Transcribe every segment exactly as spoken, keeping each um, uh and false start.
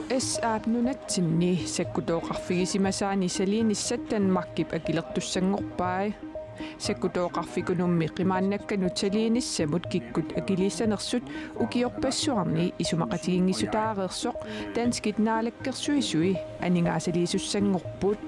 S A-p nunatsinni sakkutooqarfigisimasaani saliinissat Danmarkip akilertussanngorpai. Sakkutooqarfikunummi qimaannakkanut saliinissamut kikkut akiliissanersut ukiorpassuarni isumaqatigiinngissutaareersoq danskit naalakkersuisui aningaasaliisussanngorput.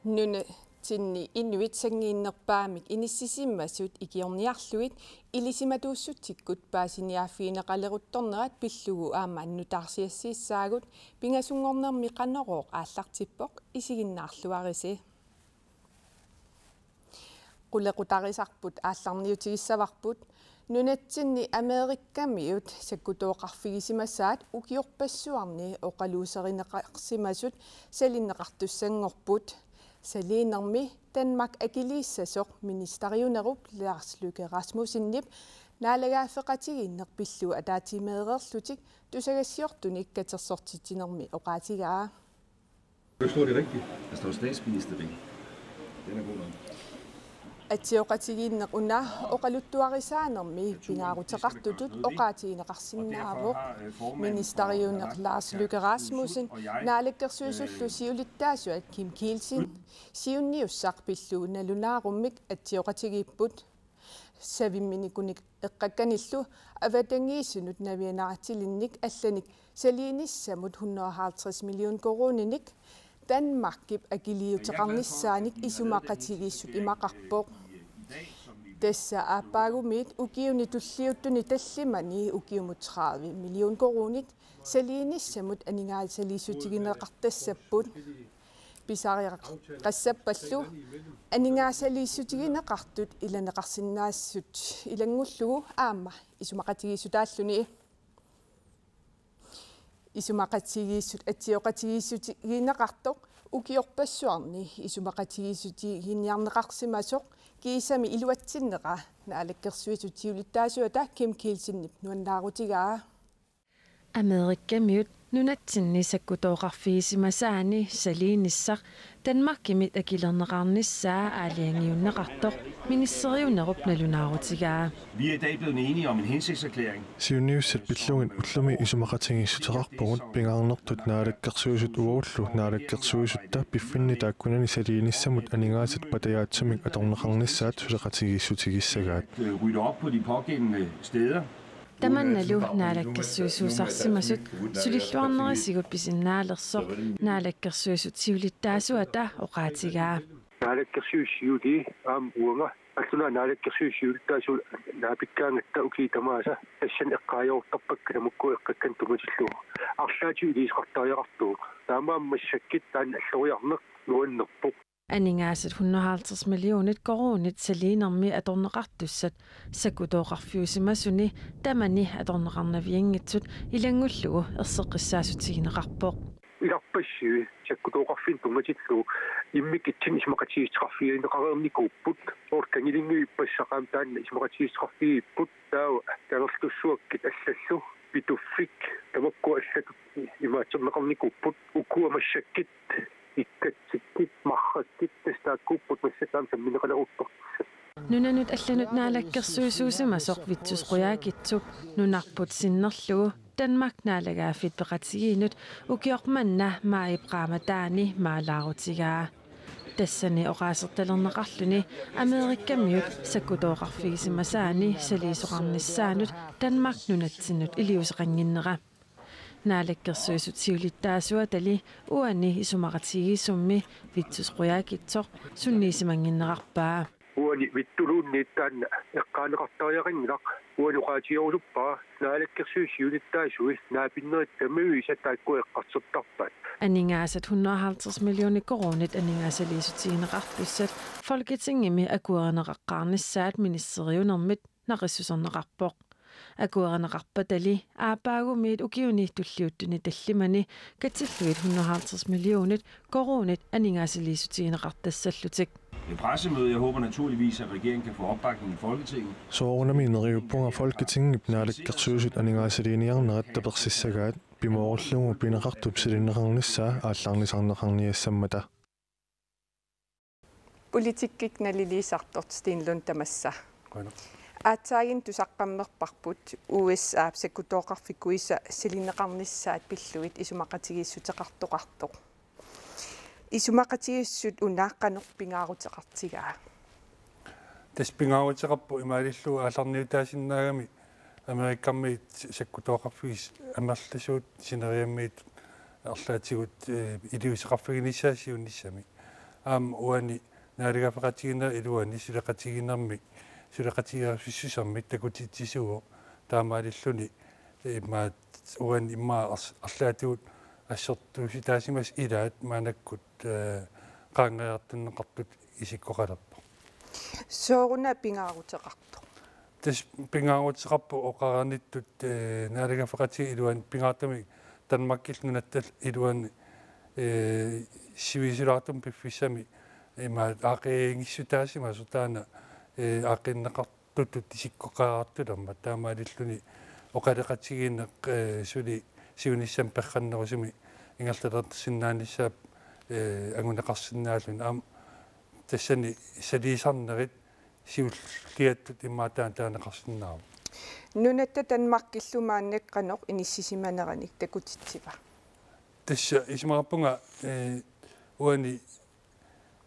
Nunatsinni inuit sanngiinnerpaamik inissisimasut ikiorniarlugit ilisimatuussutsikkut paasiniaaffigineqaleruttornerat pillugu aamma nutaarsiassiissaagut, pingasunngornermi Qanorooq aallartippoq, isiginnaarluarisi. Qulequtarisarput aallarniutigissavarput. Nunatsinni Amerikamiut sakkutooqarfigisimasaat ukiorpassuarni oqaluuserineqarsimasut salineqartussanngorput. Saliinermi Danmark akiliissasoq ministeriunerup Lars Løkke Rasmussenip naalagaaffeqatigiinneq pillugu ataatsimeereerlutik tusagassiortunik katersortitsinermi oqaatigaa. Jeg tror, det er rigtigt. Der står statsminister, Benny. Den er god nok. Atsioqatigiinneq una oqaluttuarisaanermi pingaaruteqartutut oqaatigineqarsinnaavoq. Ministeriuneq Lars Løkke Rasmussen naalakkersuisullu siulittaasuat Kim Kielsen siunniussaq pillugu nalunaarummik atsioqatigiipput. Savimminikunik eqqakkanillu avatangiisinut navianaatsilinnik allanik saliinissamut hundrede og halvtreds million koruuninik Danmarkip akiliuteqarnissaanik isumaqatigiissut imaqarpoq. Tassa aappaagumiit ukiuni tulliuttuni tallimani ukiumut tredive million koruunit saliinissamut aningaasaliissutigineqartassapput. Pisariaqassappallu aningaasaliissutigineqartut ilaneqarsinnaasut ilanngullugu aamma isumaqatigiissutaalluni. Isumaqatigiissut atsioqatigiissutigineqartoq ukiorpassuarni isumaqatigiissutiginiarneqarsimasoq kiisami iluatsinnera Naalakkersuisut siulittaasuata Kim Kielsenip nuannaarutigaa. Amerikamiut nunatsinni sakkutooqarfigisimasaani saliinissaq Danmarkimit akilerneqarnissaa aalajangiunneqartoq ministeriunerup nalunaarutigaa. Vi er i dag blevet enige om en hensigtserklæring. Siunniussat pillugit ullumi isumaqatigiissuteqarpugut, pingaarnertut Naalakkersuisut uagullu naalakkersuisutta piffinni taakkunani saliinissamut aningaasat patajaatsumik atorneqarnissaat suleqatigiissutigissagaat. At, øh, rydde op på de pågældende steder. Tamannalu naalakkersuisuusarsimasut sulilluarnerisigut pisinnaalersoq Naalakkersuisut siulittaasuata oqaatigaa. Naalakkersuisut siuliini aamma uanga qallunaat Naalakkersuisut siulittaasuat naapikkaangatta ukiut tamaasa tassani eqqaajuartarpakka tamakku eqqakkannik tungatillugu. Arlaatigut iliuuseqartariaqartugut. Taamaammat massakkut taanna alloriarneq nuannerpoq. Aningaasat hundrede og halvtreds millionit koruunit saliinermi atorneqartussat sakkutooqarfiusimasuni tamani atorneqarnavianngitsut ilanngullugu erseqqissaassutigineqarpoq. Ilarpassui sakkutooqarfinnut tunngatillugu immikkut ittunik isumaqatigiissuteqarfigineqareernikuupput. Soorlu Kangilinngui ippassaq aamma taanna isumaqatigiissuteqarfigigipput. Taava Kangerlussuakkut allallu Pituffik tamakku allatut imaatserneqarnikuupput. Ukua massakkut ikkatsikkut, marrakkut, tassa taakkuupput massakkut aamma sammineqaleruuttortussat. Nunanut allanut naalakkersuisuusimasoq Vittus Qujaukitsoq nunarput sinnerlugu Danmark naalagaaffiit peqatigiinnut ukioq manna maajip qaammataani maalaarutigaa. Tassani oqaasertalerneqarluni Amerikamiut sakkutooqarfigisimasaani saliisoqarnissaanut Danmark nunatsinnut iliuuseqannginnera. Naalakkersuisut siulittaasuatali uani isumaqatigiissummi Vittus Qujaukitsoq sunniisimannginnerarpaa. Uani Vittuluunniit taanna eqqaaneqartariaqanngilaq, uani oqaatigerusuppara naalakkersuisut siulittaasui naapinnerit tamaviisa taakku eqqarsartarpaat. Aningaasat hundrede og halvtreds millioner koruunit aningaasaliissutigineqartussat Folketingimi akuerineqaqqaarnissaat ministeriunermit naqissuserneqarpoq. Akuerineqarpatali aappaagumiit ukiuni tulliuttuni tallimani katillugit hundrede og halvtreds millionit koruunit aningaasaliissutigineqartassallutik. Et pressemøde. Jeg håber naturligvis, at regeringen kan få opbakning i Folketinget. Soorunami neriuppunga Folketingip naalakkersuisut aningaasaliiniarnerat tapersissagaat, pimoorullugu pineqartup silinneqarnissaa aallarnisarneqarniassammata. Politikkip naliliisartoq Steen Lund tamassa. Qujanaq. Aatsaaginnaq tusaqqammerparput U S A-p sakkutooqarfik kuisa salineqarnissaat pillugit isumaqatigiissuteqartoqartoq. Isumaqatigiissut una qanoq pingaaruteqartigaa? Tassa pingaaruteqarpoq imaalillugu aallarniutaasinnaagami Amerikamiit sakkutooqarfiit amerlasuut sineriammiit arlaatigut, eh, iliuuseqarfiginissaat siunissami. Aamma uani naalagaaffeqatigiinnerup iluani suleqatigiinnermi suleqatigeerusussusermik takutitsisuuvoq, taamaalilluni imaat uani immaqa ars-, arlaatigut assortuusitaasimasut ilaat maannakkut, eh, qaangereertinneqartut isikkoqalerpoq. Sooruna pingaaruteqartoq? Tassa pingaaruteqarpoq oqaranittut, eh, naalagaaffeqatigiit iluani pingaartumik Danmarkillu nunatta iluani, eh, sivisulaartumik piffissami imaat aaqqiiginngissuutaasimasoq taanna, eh, aaqqiinneqartutut isikkoqareertulermat, taamaalilluni oqaloqatigiinneq, eh, suli siunissami perrannerusumi ingerlalersinnaanissaat, eh, anguneqarsinnaalluni. Aamma tassani saliisarnerit siulliattut immaqa taanna taaneqarsinnaavoq. Nunatta Danmarkillu maanna qanoq inissisimaneranik takutitsiva? Tassa isumaqarpunga, eh, uani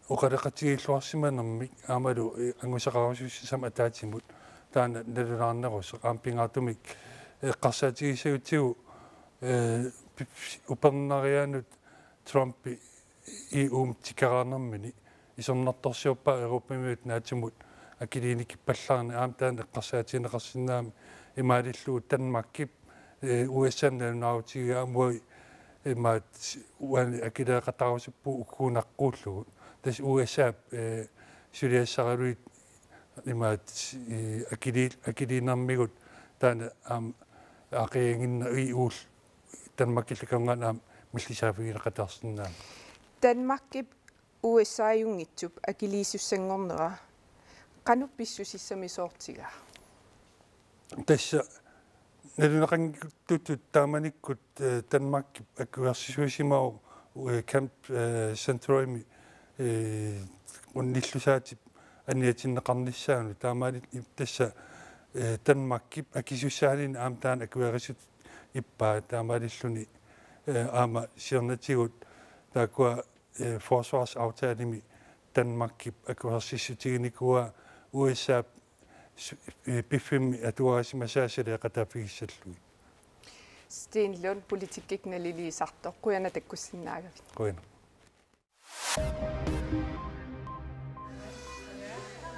oqaloqatigiilluarsimanermik aammalu, eh, angusaqarusussisama ataatsimut taanna nalunaarnerusoq, aamma pingaartumik, eh, eqqarsaatigissagutsigu, eh, pip-, upernariaanut Trumpi E U-mut tikeraarnermini isornartorsiorpaa Europamiut NATO-mut akiliinikippallaarneq, aamma taanna eqqarsaatigineqarsinnaammat imaalillugu Danmarkip, eh, U S A-mut nalunaarutigigaa aamma uagut imaat uani akileeqataarusuppugut ukkuunaqquullugu. Tassa U S A-p, eh, suliassaraluit imaat, eh, akilii-, akiliinermigut taanna aamma aaqqiiginnginneq E U-llu Danmarkillu kangana aamma millisaaffigineqataarsinnaammat. Danmarkip U S A-junngitsup akiliisussanngornera qanoq pissusissamisoortigaa? Tassa naluneqanngitsutut taamanikkut, eh, Danmarkip akuersissuusimavoq, eh, Camp, eh, Centremi, eh, unnillusaatip aniatinneqarnissaanut, taamaalillutik tassa, eh, Danmarkip akisussaanini aamma taanna akuerissutip ippa, taamaalilluni, eh, aamma siornatigut taakkua, eh, forsvarsaftalemi Danmarkip akuersissutiginikuuaa U S A-p su-, eh, piffimmi atuarisimasaa saleeqataaffigissallugit. Steen Lund, politikkikkut naliliisartoq, qujanaq takkussinnaagavit. Qujanaq.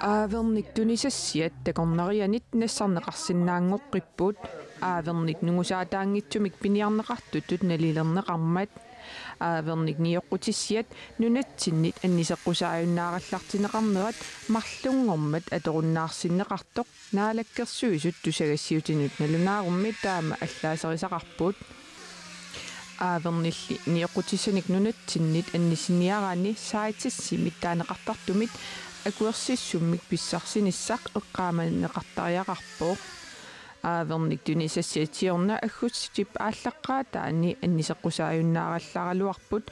Aavernik tunisassiat takornarianit nassarneqarsinnaanngoqqipput, aavernik nungusaataanngitsumik piniarneqartutut nalilerneqarmat. Aavernik nioqqutissiat nunatsinnit anniseqqusaajunnaarallartinneqarnerat marlunngormat atorunnaarsinneqartoq Naalakkersuisut tusagassiutinut nalunaarummi taama allaaserisaqarput. Aavernilli nioqqutissanik nunatsinnit annisiniaraanni saitsissimit taaneqartartumit akuersissummik pissarsinissaq eqqaamaneqartariaqarpoq. Aavernik tunisassiat siorna aggustip aallaqqaataani anniseqqusaajunnaarallaraluarput,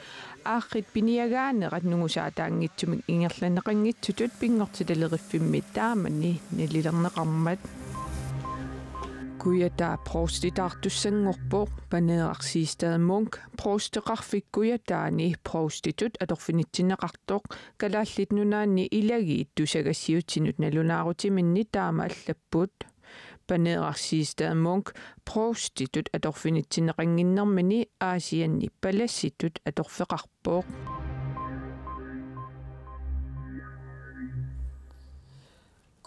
aaqqit piniagaanerat nungusaataanngitsumik ingerlanneqanngitsutut Pinngortitaleriffimmi taamani nalilerneqarmat. Kujataa provstitaartussanngorpoq, Paneeraq Siegstad Munk provsteqarfik Kujataani provstitut atorfinitsinneqartoq Kalaallit Nunaanni ilagiit tusagassiutinut nalunaarutiminni taama allapput. Paneeraq Siegstad Munk provstitut atorfinitsinneqannginnermini Aasianni palassitut atorfeqarpoq.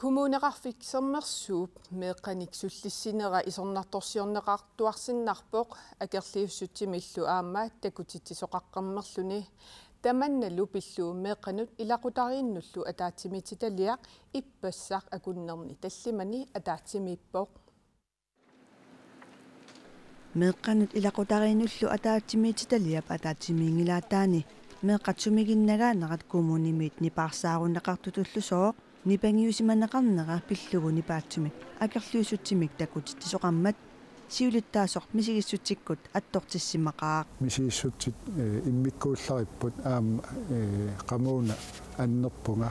Kommuneqarfik Sermersuup meeqqanik sullissinera isornartorsiorneqartuarsinnarpoq akerliussutsimillu aamma takutitsisoqaqqammerluni. Tamannalu pillugu meeqqanut ilaqutariinnullu ataatsimiititaliaq ippassaq akunnerni tallimani ataatsimiippoq. Meeqqanut ilaqutariinnullu ataatsimiititaliap ataatsimiinngilaataani meeqqat sumiginnagaanerat kommunimiit nipaarsaarunneqartutullusooq nipangiusimaneqarnera pillugu nipaatsumik akerliussutsimik takutitsisoqarmat siulittaasoq misigissutsikkut attortissimaqaaq. Misigissutsit, eh, immikkuullaripput aamma, eh, qamuuna annerpunga.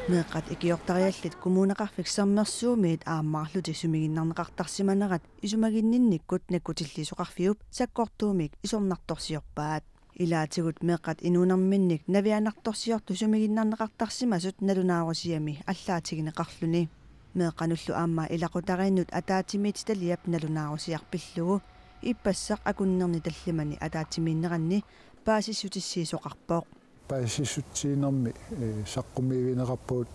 Meeqqat ikiortariallit Kommuneqarfik Sermersuumiit aammaarlutik sumiginnarneqartarsimanerat isumaginninnikkut nakkutilliisoqarfiup sakkortuumik isornartorsiorpaat. Ilaatigut meeqqat inuunerminnik navianartorsiortut sumiginnarneqartarsimasut nalunaarusiami allaatigineqarluni. Meeqqanullu aamma ilaqutariinnut ataatsimiititaliap nalunaarusiaq pillugu ippassaq akunnerni tallimani ataatsimiinneranni paasissutissiisoqarpoq. Paasissutissiinermi, eh, saqqummiivigineqarpugut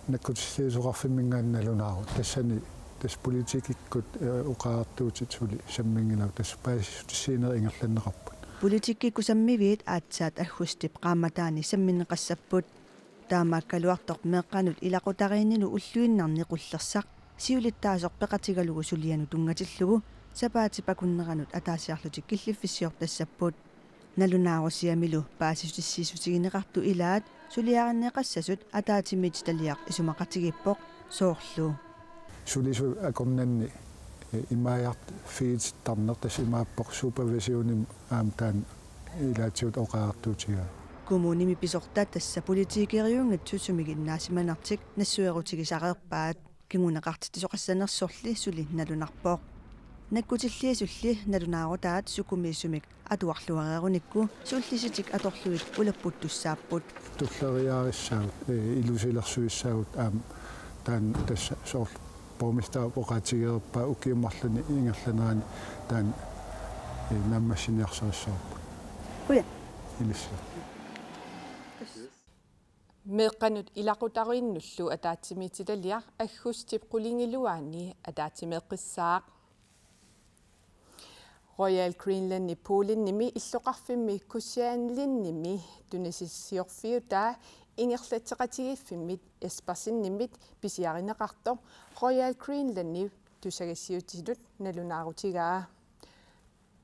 nakkutilliisoqarfimminngaanniit nalunaarut. Tassani, tassa politikikkut, eh, oqariartuutit suli samminngilagut, tassa paasissutissiinerit ingerlanneqarput. Politikkikkut sammiviit aatsaat aggustip qaammataani sammineqassapput. Taamaakkaluartoq meeqqanut ilaqutariinnilu ulluinnarni qullersaq siulittaasoq peqatigalugu sulianut tunngatillugu sapaatip akunneranut ataasiarlutik killiffissiortassapput. Nalunaarusiamilu paasissutissiissutigineqartut ilaat suliarinneqassasut ataatsimiititaliaq isumaqatigiippoq, soorlu: Sulisut akornanni, eh, imaajarfigitittarneq, tassa imaappoq supervisionimik aamma taanna ilaatigut oqariartuutigaat. Kommunimi pisortat, tassa politikeriunngitsut, sumiginnaasimanertik nassuerutigisareerpaat. Kinguneqartitsisoqassanersorli suli nalunarpoq. Nakkutilliisulli nalunaarutaat sukumiisumik atuarluareerunikku sullisitik atorlugit ulapputtussaapput. Tulleriiaarissaagut, eh, ilusilersuissaagut aamma taanna, tassa soorlu borgmesterip oqaatigereerpaa ukiut marluk ingerlaneranni taanna, eh, naammassiniarsarissavarput. Qujan. Ilissi. Meeqqanut ilaqutariinnullu ataatsimiititaliaq aggustip qulingiluaani ataatsimeeqqissaaq. Royal Greenlandip Poolenimi illoqarfimmi Kusianlindimi tunisassiorfiutaa ingerlatseqatigiiffimmit Espersenimit pisiarineqartoq Royal Greenlandip tusagassiutinut nalunaarutigaa.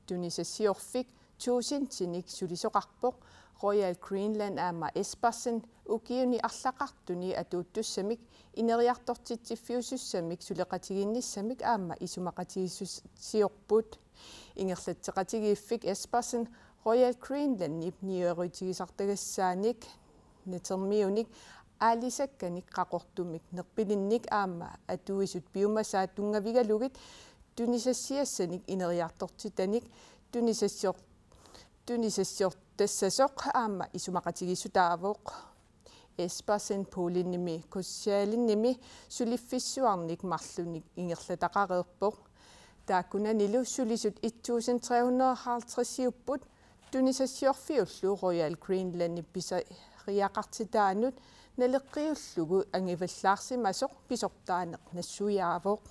Tunisassiorfik tuusintinik sulisoqarpoq Royal Greenland aamma Espersen ukiuni arlaqartuni atuuttussamik ineriartortitsiffiusussamik suleqatigiinnissamik aamma isumaqatigiissusiorput. Ingerlatseqatigiiffik Espersen Royal Greenlandip niuerutigisartagassaanik, natermiunik, aalisakkanik, qaqortumik, nerpilinnik aamma atuisut piumasaat tunngavigalugit tunisassiassanik ineriartortitanik tunisassior-, tunisassiortassasoq aamma isumaqatigiissutaavoq. Espersen Poolenimi Kusianlindimi suliffissuarnik marlunik ingerlataqareerpoq. Taakkunanilu sulisut et tusind tre hundrede og halvtreds-iupput tunisassiorfiullu Royal Greenlandip pisariaqartitaanut naleqqiullugu angivallaarsimasoq pisortaaneq nassuiaavoq.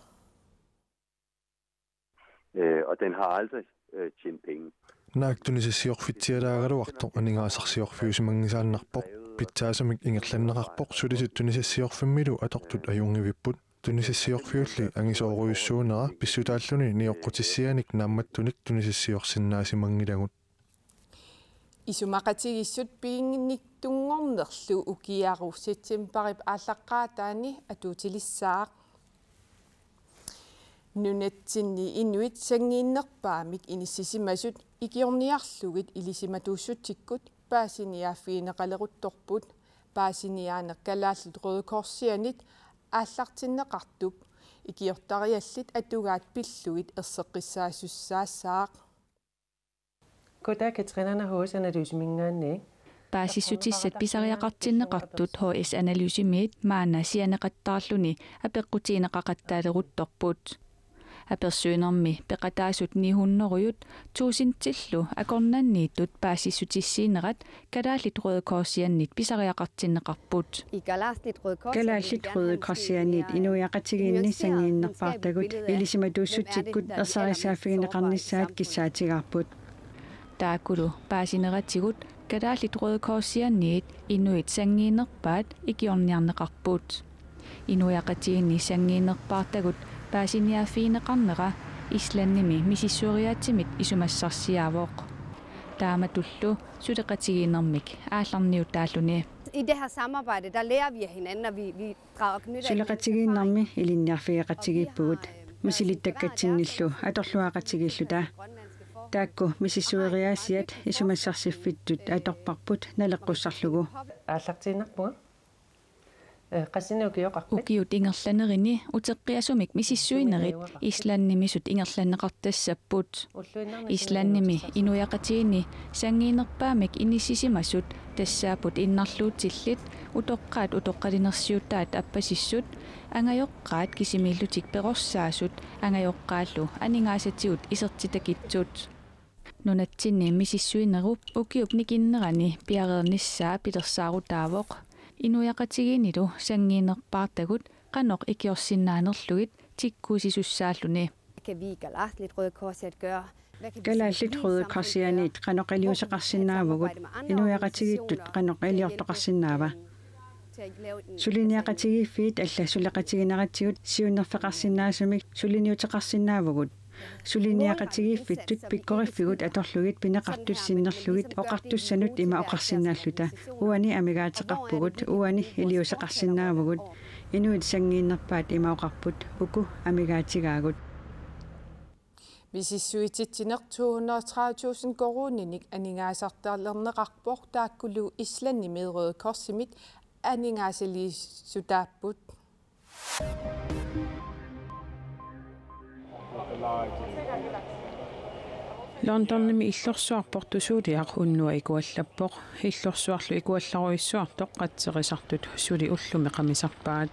Øh, og den har aldrig, øh, tjent penge. Naak tunisassiorfitsialaagaluartoq aningaasarsiorfiusimanngisaannarpoq, pitsaasumik ingerlanneqarpoq, sulisut tunisassiorfimmilu atortut ajunngivipput. Tunisassiorfiulli angisoorujussuunera pissutaalluni nioqqutissianik naammattunik tunisassiorsinnaasimanngilagut. Isumaqatigiissut piginnittunngornerlu ukiaru septemberip aallaqqaataani atuutilissaaq. Nunatsinni inuit sanngiinnerpaamik inissisimasut ikiorniarlugit Ilisimatuussutsikkut paasiniaaffigineqaleruttorput. Paasiniaaneq Kalaallit Røde Korsianit aallartinneqartup ikiortariallit atugaat pillugit erseqqissaasussaassaaq. Kutta Katrina H S Analyseminngaanniit. Paasissutissat pisariaqartinneqartut H S Analysemiit maanna sianeqattaarluni apeqqutigineqaqattaaleruttorput. Apersuinermi peqataasut ni hundrede tusindilu akornanniittut paasissutissiinerat Kalaallit Røde Korsianit pisariaqartinneqarput. Kalaallit Røde Korsianit inuiaqatigiinni sanngiinnerpaartagut Ilisimatuussutsikkut ersarissaaffigineqarnissaat kissaatigaarput. Taakkulu paasineratigut Kalaallit Røde Korsianit inuit sanngiinnerpaat ikiorniarneqarput. Inuiaqatigiinni sanngiinnerpaartagut paasiniaaffigineqarnera Islandimi misissueriaatsimit isumassarsiaavoq. Taamatullu suleqatigiinnermik aallarniutaalluni. I det her samarbejde, der lærer vi af hinanden, og vi, vi drager nytte af hinanden. Suleqatigiinnermi ilinniarfigeqatigiippugut. Misilittakkatsinnilu atorluaqatigiilluta. Taakku misissueriaasiat isumassarsiffittut atorparput naleqqussarlugu. Aallartiinnarpunga. Ee, qassinik ukioqarpit? Ukiut ingerlanerini uteqqiasumik misissuinerit Islandimisut ingerlanneqartassapput. Islandimi inuiaqatigiinni sanngiinnerpaamik inissisimasut tassaapput innarluutillit, utoqqaat utoqqalinersiutaat appasissut, angajoqqaat kisimiillutik perorsaasut, angajoqqaallu aningaasatigut isertitakitsut. Nunatsinni misissuinerup ukiup nikinnerani piareernissaa pilersaarutaavoq. Inuiaqatigiinnilu sanngiinnerpaartagut qanoq ikiorsinnaanerlugit tikkuusisussaalluni. Hvad kan vi i Kalaallit Røde Kors at gøre? Hvad kan vi som Kalaallit Røde civilsamfund Korsianiit gøre? Qanoq iliuuseqarsinnaavugut? Inuiaqatigiittut qanoq iliortoqarsinnaava? Suliniaqatigiiffiit allat suleqatigineratsigut siunnerfeqarsinnaasumik suliniuteqarsinnaavugut. Suliniaqatigiiffittut pikkoriffigut atorlugit pineqartut sinnerlugit oqartussanut ima oqarsinnaalluta: Uani amigaateqarpugut, uani iliuuseqarsinnaavugut. Inuit sanngiinnerpaat ima oqarput: Uku amigaatigaagut. Misissuititsineq to hundrede og tredive tusind koruuninik aningaasartalerneqarpoq, taakkulu Islandimi Røde Korsimit aningaasaliissutaapput. Londonimi illorsuaq portusuuliaq unnuaq ikuallappoq. Illorsuarlu ikuallarujussuartoq qatserisartut suli ullumi qamisarpaat.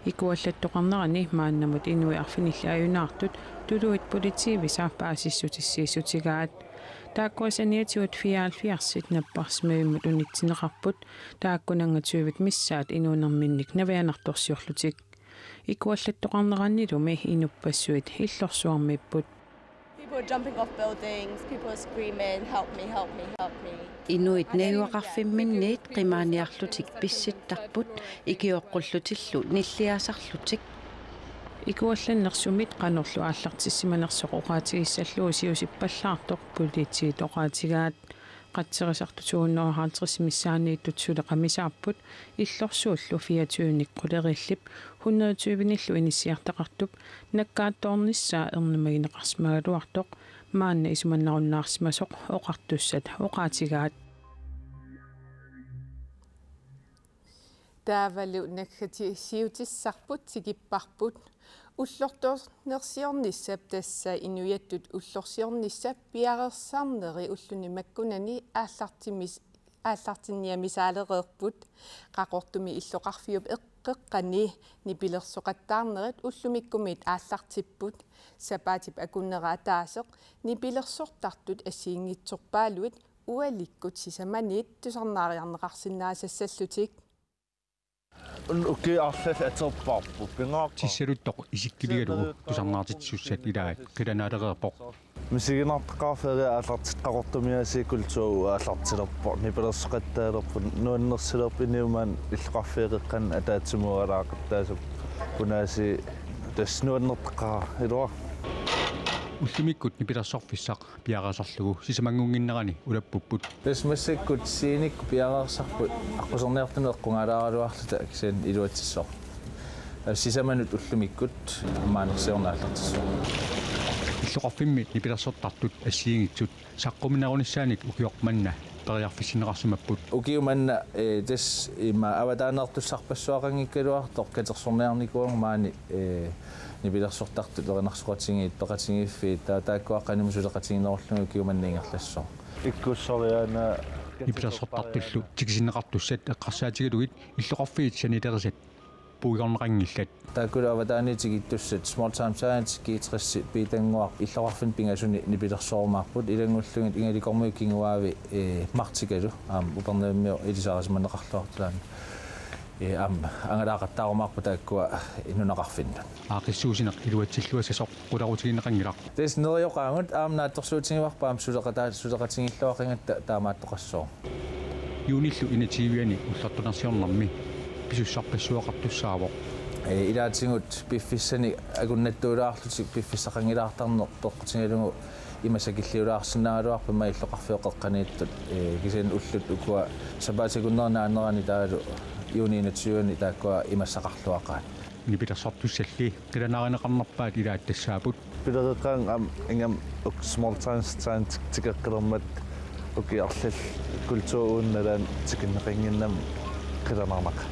Ikuallattoqarnerani maannamut inuit arfinillit ajunaartut tuluit politiivisa paasissutissiissutigaat. Taakkua saniatigut fireoghalvfjerdsit napparsimavimmut unitsinneqarput, taakkunannga tyvit missaat inuunerminnik navianartorsiorlutik. Ikuallattoqarnerannilumi inuppassuit illorsuarmiipput. People jumping off buildings, people screaming, "Help me, help me, help me." Inuit najugaqarfimminniit qimaaniarlutik pissittarput ikioqqullutillu nilliasarlutik. Ikuallanneq sumit qanorlu aallartissimanersoq oqaatigissallugu siusippallaartoq politiit oqaatigaat. Qatserisartut to hundrede og halvtreds missaanniittut suli qamisaapput, illorsuullu fireogtyvenik qulerillip hundrede tyvenillu inissiartaqartup nakkaattoornissaa ernumagineqarsimagaluartoq maanna isumannarunnaarsimasoq oqartussat oqaatigaat. Taavalu naggasiutissarput tikipparput. Ullortoornersiornissap, tassa inuiattut ullorsiornissap, piareersarneri ulluni makkunani aallartimis-, aallartinniamisaalereerput. Qaqortumi illoqarfiup eqqeqqani nipilersoqattaarnerit ullumikkumiit aallartipput. Sapaatip akunnera ataaseq nipilersortartut assigiinngitsorpaaluit ualikkut sisamaniit tusarnaariarneqarsinnaasassallutik. Un-, ukiut arlallit atorparput, pingaarpara. Tissaluttoq isikkivigalugu tusarnaartitsisussat ilaat qilanaalereerpoq. Misiginartoqarfeeriat aallartit Qaqortumiaasiit kulturi aallartilerpoq, nipilersoqattaalerput, nuannersilerpoq, inuit maani illoqarfiit qeqqanut ataatsimuugalaaqqattaasut, unaasiit tassa nuannertoqarpoq ilua. Ullumikkut nipilersorfissaq piareersarlugu sisamanngunnginnerani ulappupput. Tassa massakkut scenekkut piareersarput aqquserniartunut eqqugaalaaraluarluta kisianni iluatsissoq. Sisamanut ullumikkut ammaanersiorneq aallartissaaq. Illoqarfimmi nipilersortartut assigiinngitsut saqquminerunissaanik ukioq manna periarfissinneqarsimapput. Ukioq manna, eh, tassa ima avataaneertussarpassuaqanngikkaluartoq katersorniarnikuugama maani, eh, nipilersortartut erinarsoqatigiit, peqatigiiffiit, taa-, taakkua qanimut suleqatiginerullugit ukioq manna ingerlassaaq. Ikkussoriaana. Nipilersortartullu tikisinneqartussat eqqarsaatigalugit illoqarfiit sanilerisat puigorneqanngillat. Taakkulu avataaniit tikittussat Small Time Science, G tres, Piitannguaq illoqarfinni pingasuni nipilersoorumaarput, ilanngullugit Ingalikormiut kinguaavi, eh, Martikalu, aamma Upernavimmiut ilisarisimaneqarluartut taanna. Eh, aamma angalaaqattaarumaarput taakkua nunaqarfinnut. Aaqqissuussineq iluatsilluassasoq qularutigineqanngilaq. Tassa neriuqaagut, aamma naatsorsuutigivarput aamma suleqataa-, suleqatigiilluaqqigatta taamaattoqassooq. Juunillu enogtyve-ani ullortoornersiornermi pisussarpassuaqartussaavoq. Eh, ilaatigut piffissanik akunnattuulaarlutik piffissaqanngilaartarneq peqqutigalugu ima sakilliulaarsinnaagaluarpat, ima illoqarfiup qeqqaniittut, eh, kisianni ullut ukua sapaatip akunnera naanerani taavalu juuni enogtyve-ani taakkua imassaqarluaqaat. Nipilersortussalli qilanaarineqarnerpaat ilaat tassaapput. Pilereqqaanga aamma ingammik uku Small Time Science tikeqqilermat ukiut arlallit kulturuup nalaani tikinneqannginnama qilanaarnaqaaq.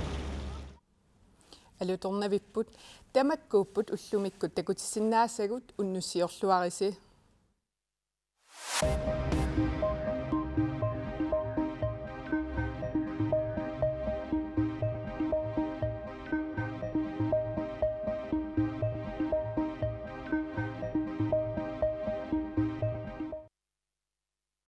alutornavipput, tamakkuupput ullumikkut takutissinnaasagut, unnussiorluarisi.